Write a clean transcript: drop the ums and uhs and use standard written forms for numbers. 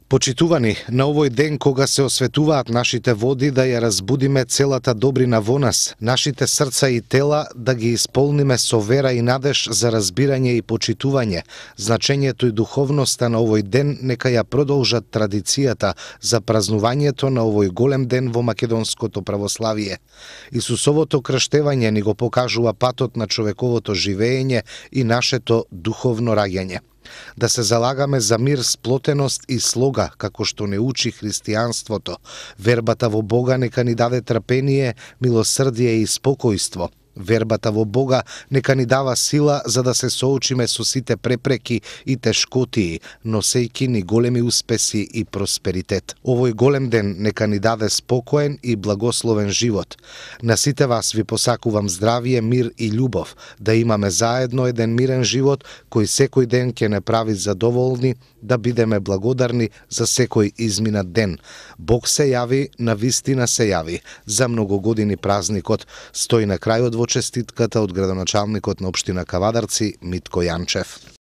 Почитувани, на овој ден кога се осветуваат нашите води, да ја разбудиме целата добрина во нас, нашите срца и тела да ги исполниме со вера и надеж за разбирање и почитување. Значењето и духовноста на овој ден нека ја продолжат традицијата за празнувањето на овој голем ден во македонското православие. Исусовото крштевање ни го покажува патот на човековото живење и нашето духовно раѓање. Да се залагаме за мир, сплотеност и слога, како што не учи христијанството. Вербата во Бога нека ни даде трпение, милосрдие и спокојство. Вербата во Бога нека ни дава сила за да се соочиме со сите препреки и тешкотии, носејки ни големи успеси и просперитет. Овој голем ден нека ни даде спокоен и благословен живот. На сите вас ви посакувам здравие, мир и љубов, да имаме заедно еден мирен живот кој секој ден ќе не прави задоволни, да бидеме благодарни за секој изминат ден. Бог се јави, навистина се јави. За многу години празникот стои на крајот во честитката од градоначалникот на општина Кавадарци Митко Јанчев.